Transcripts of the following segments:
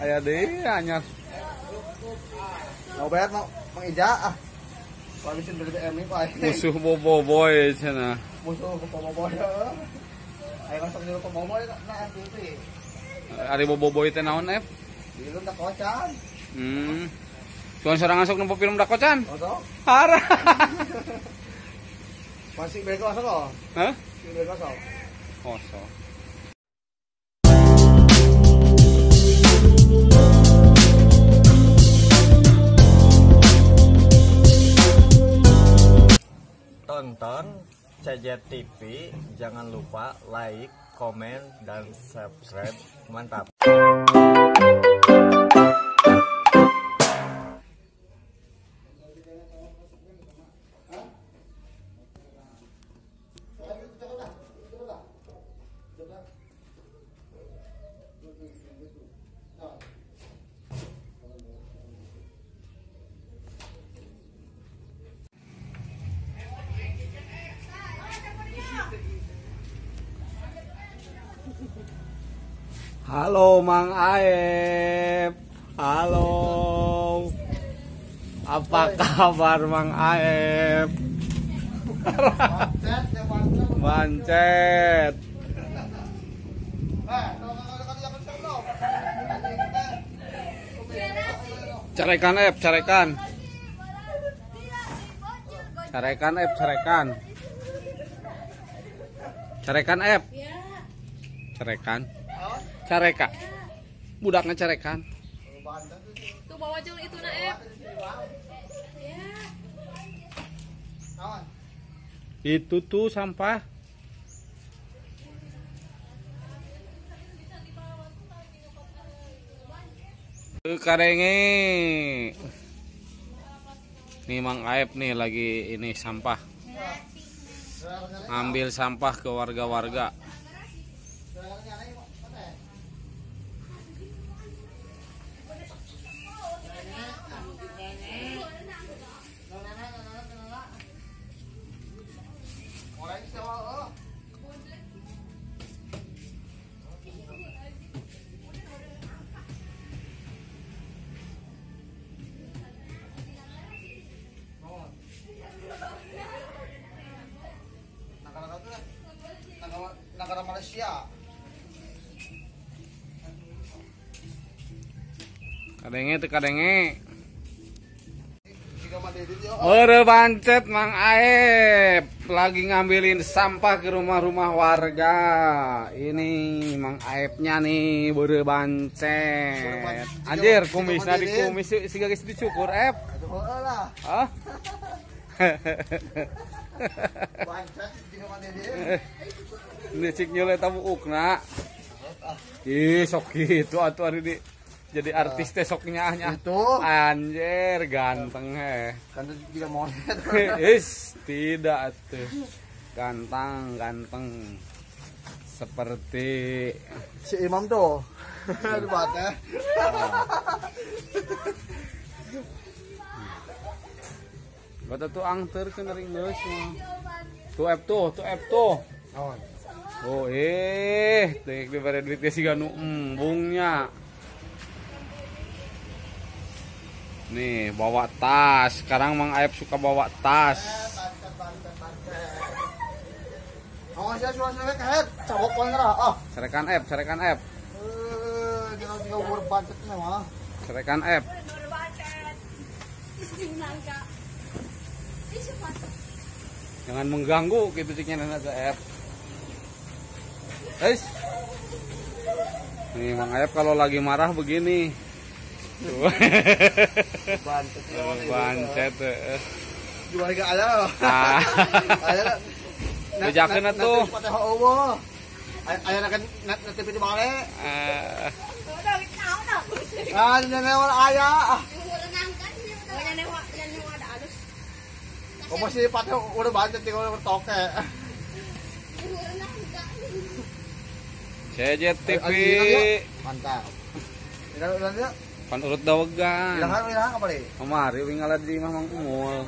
Aya deui anyar. Mau bayar mau mengija ah. Habisin BBM ini Pak. Musuh boboiboy cenah. Musuh boboiboy. Ayo masuk dulu ke boboiboy na FTP. Ari boboiboy teh naon, Ep? Film Dakocan. Tuan sorangan sok nempo film Dakocan? Oh, Hara. Masih bego sok oh. Hah? Bego sok. Oh, sok. Tonton CJ TV, jangan lupa like, komen, dan subscribe. Mantap. Halo Mang Aep. Halo. Apa kabar Mang Aep? Bancet. Carekan Ep, carekan. Carekan Ep, carekan. Carekan Ep. Carekan. Careka. Budaknya carekan. Tuh bawa jeng itu na Ep. Itu tuh sampah. Karenge. Nih Mang Aep nih lagi ini sampah. Ambil sampah ke warga-warga. Negara Malaysia. Kadenge teu kadenge. Ore bancet Mang Aep lagi ngambilin sampah ke rumah-rumah warga. Ini Mang Aepnya nih beureut bancet. Anjir kumisna dikumis siga geus dicukur Ep. Hah? Bancet jiga Mang Dede. Nicik nyule eta buukna. Ih sok kitu atuh ari di jadi artis teh sok nyaah-nyaah. Anjir ganteng heh. Ganteng juga monyet. Is tidak atuh. Ganteng, ganteng. Seperti si Imam tuh. Aduh bate. Bata tuh angter keur geus. Tuh Ep tuh, tuh Ep tuh. Oh teh dibere duit teh siga nu embungnya. Nih bawa tas. Sekarang Mang Aep suka bawa tas. Carekan Ep, carekan Ep. Carekan Ep. Jangan mengganggu gitu ciknya nenek Ep. Guys. Nih Mang Aep kalau lagi marah begini. Tuh. Bancet. Jual ke aya. Aya. Bejakeun atuh. Aya na kan na TV di bale. Ah, nyewa aya. Komo si pate udah bancet tinggal toke. CJ TV. Mantap. Pan urut dawegan. Ilahan ilahan apa deh? Kemari wing ngalah di imah Mang Umul.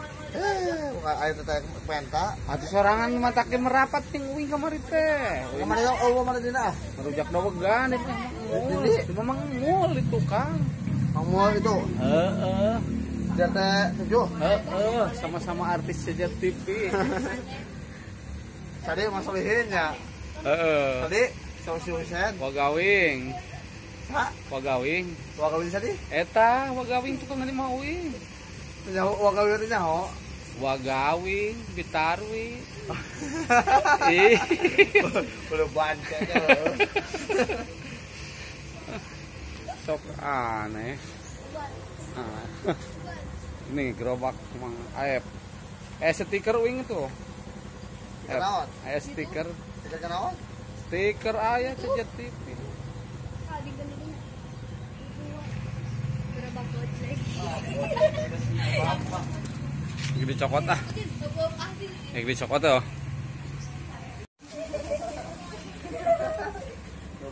Ayo teh penta. Atuh sorangan matake merapat ting uing kamari teh. Kamari eueuh mana dina ah. Rujak dawegan itu mangmul. Cuma mangmul di tukang. Mangmul itu. Heeh. JT 7. Heeh, sama-sama artis CJ TV. Tadi Mas Solihin ya. Heeh. Tadi sama si Husen. Wagawing. Sa? Wagawing. Wagawing tadi? Eta, wagawing tukang di mah uing. Nyaho wagawing teh nyaho. Wagawing, Bitarwi. Ih. Udah bancet. Sok aneh. Nah. Ini gerobak Mang Aep. Stiker uing itu. Stiker. Stiker kenaon? Stiker aya CJ TV. Gede cokot ah. Gede cokot tuh.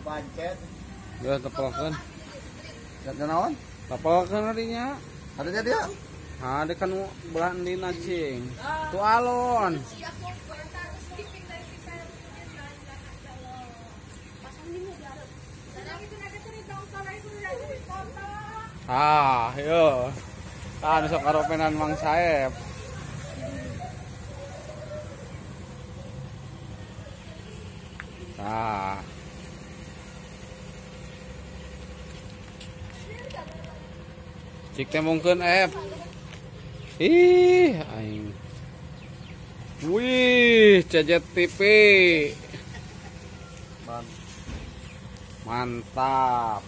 Bancet. Ya tepelkeun. Kenaon? Tepelkeun harinya. Adanya dia? Ada kan belah dina cing. Tuh alon. Ah, yo. Ah, besok karopenan Mang Saep. Ah. Cik teh mungkeun Ep. Ih, aing. Wih, CJ TV. Mantap.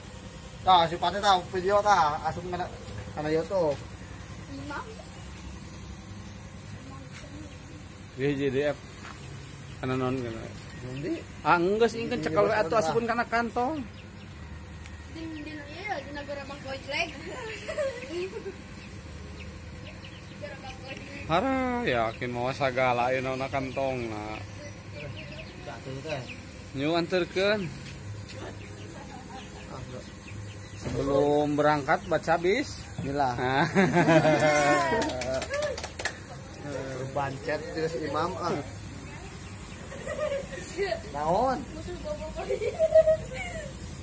Tah, si Pate tah video tah asup kana kana YouTube. Dia jadi F. Kana non kana. Ndi? Ah, enggeus ingkeun cekel we atuh asupkeun kana kantong. Din din ieu dina gerobak gojlek. Hara, yakin mau sagala ieu na kantongna. Nyu anterkeun. Sebelum berangkat baca bismillah. Bancet terus imam ah. Naon?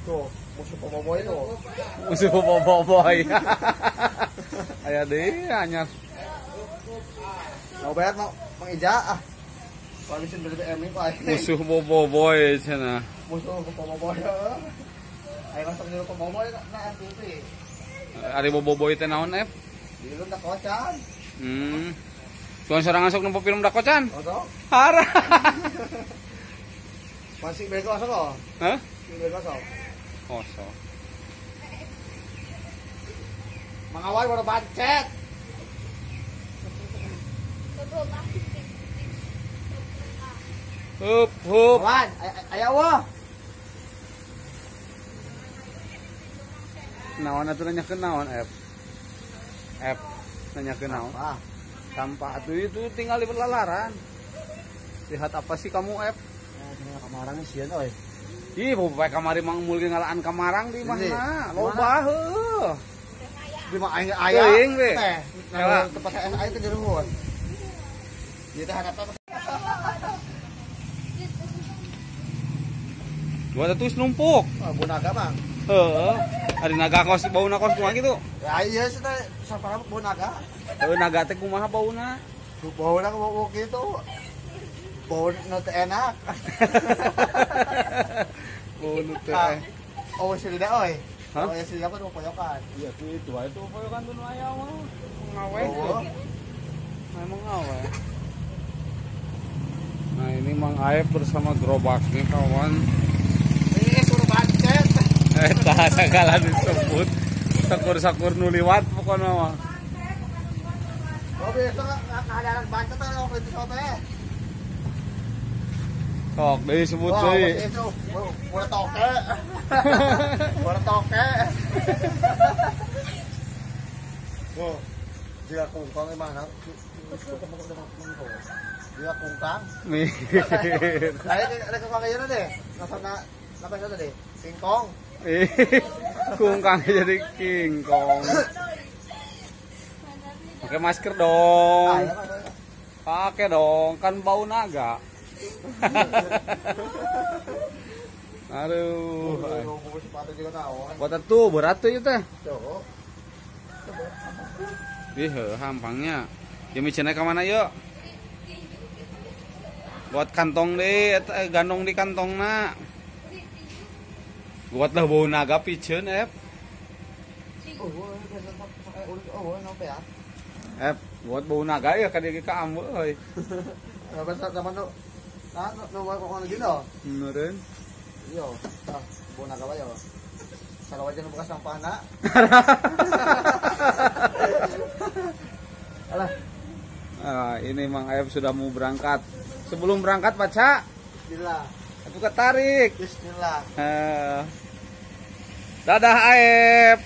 Tuh, musuh boboiboy tuh. Musuh boboiboy. Aya deui anyar. Mau bayar mau mengija ah. Habisin BBM ini pak. Musuh boboiboy cenah. Musuh boboiboy. Ayo masuk dulu ke boboiboy na TV. Ari boboiboy teh naon, Ep? Di lu dakocan. Tuan sorangan sok nempo film dakocan? Oh, Hara. Masih bego sok oh? Hah? Bego sok. Oh, sok. Mangawai baru bancet. Hup hup. Wan, aya wah. Naon atuh nanyakeun naon, Ep? Ep, nanyakeun naon? Sampah atuh itu tinggal di pelalaran. Lihat apa sih kamu, Ep? Nah, kamarang sieun euy. Ih, popoe kamari mang mul ngalaan kamarang di mana? Loba heuh. Di mah aing aya. Teuing we. Teh, nah, tempat saya aya teh jeruhun. Ieu teh hadap. Gua terus numpuk. Oh, bau naga, Bang. Heeh. Ari naga kos bauna kos kumaha kitu? Ya iya sih teh sapara bau naga. Heuh naga teh kumaha bauna? Bauna bau kitu. Bau nu teu enak. Bau nu teu. Oh, si Lida euy. Hah? Oh, si Lida mah poyokan. Iya kitu wae tuh poyokan tuh nu aya mah. Ngawe. Memang ngawe. Nah, ini Mang Aep bersama gerobaknya kawan. Eta segala disebut sakur-sakur nu liwat pokona mah. Oh, biasa ngadaran bancet teh waktu itu teh. Sok deui sebut deui. Bola toke. Bola toke. Oh, dia kungkang mana? Dia kungkang. Nih. Ada kungkang aja deh. Nasana apa itu tadi? Kingkong. Kungkang jadi kingkong. Pakai masker dong. Pakai dong, kan bau naga. Aduh. Buat tuh berat tuh itu teh. Ih, hampangnya. Ya miceunna ka mana yuk? Buat kantong deh, gandong di kantongna. Buat lah bau naga piceun, Ep. Ep, buat bau naga ya ka dieu ka ambe euy. Meureun. Iya, tah bau naga wae ya. Salah wae bekas sampahna. Alah. Ah, ini Mang Aep sudah mau berangkat. Sebelum berangkat baca Bismillah. Aku ketarik. Bismillah. Dadah Aep.